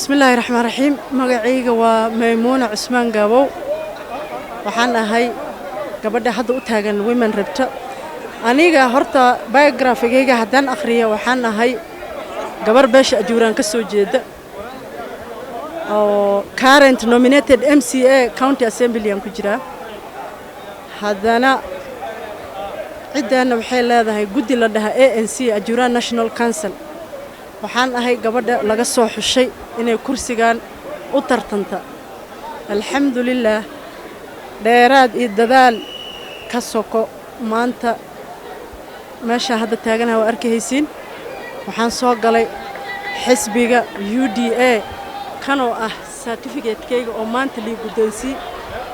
Bismillaahi raxmaan raxiim. Magacayga waa Maymuuna Cusmaan Gaabow. Waxaan ahay gabadha hadda u taagan women rep-ta. Aniga horta biography-gayga haddaan akhriyo, waxaan ahay gabar beesha Ajuuraan ka soo jeeda oo current nominated MCA county assembly aan ku jiraa. Haddana ciddaanna waxay leedahay guddi la dhaha ANC, Ajuuraan National Council. Waxaan ahay gabadha laga soo xushay inay kursigan u tartanta. Alxamdulilaah, dheeraad iyo dadaal ka soko, maanta meeshaa hadda taaganaha waa arkahaysiin. Waxaan soo galay xisbiga UDA, kanoo ah certificate-kayga oo maanta lii guddoonsii.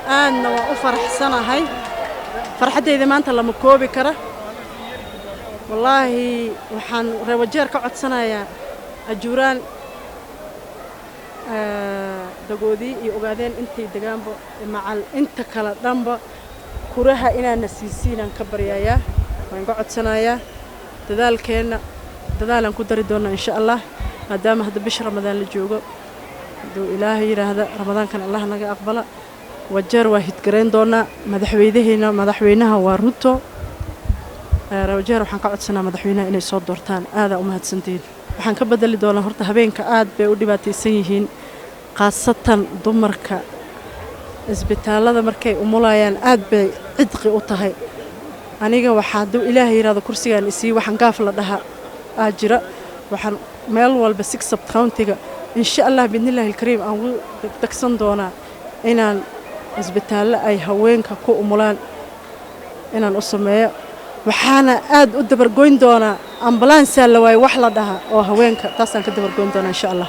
Aadna waan u faraxsanahay, farxaddayda maanta lama koobi kara. Wallaahi, waxaan reer Wajeer ka codsanayaa, Ajuuraan, Dagoodii iyo Ogaadeen intay degaanba, macal inta kale dhanba, kuraha inaana siisiinaan ka baryayaa, waan ka codsanayaa. Dadaalkeenna dadaalaan ku dari doonaa, insha Allah, maadaama hadda bisha Ramadaan la joogo. Hadduu Ilaahay yidhaahda, Ramadaankan Allah naga aqbala. Wajeer waa hidgarayn doonaa madaxweynaheyna. Madaxweynaha waa Ruto. Wajeer waxaan ka codsanaa madaxweynaha inay soo doortaan. Aadaa u mahadsantihiin. Waxaan ka bedeli doonaa horta habeenka aad bay u dhibaataysan yihiin, khaasatan dumarka. Isbitaallada markay umulayaan aad bay cidqi u tahay. Aniga waxaa, hadduu Ilaahay yidhahdo kursigaan isii, waxaan gaaf la dhaha aa jira. Waxaan meel walba six sub county-ga, insha Allah, biidnillahi alkariim, aan ugu degdegsan doonaa inaan isbitaallo ay haweenka ku umulaan inaan u sameeyo. Waxaana aad u dabargoyn doonaa ambulansaa la waayo wax la dhaha oo haweenka, taasaan ka dabargoyn doonaa, insha Allah.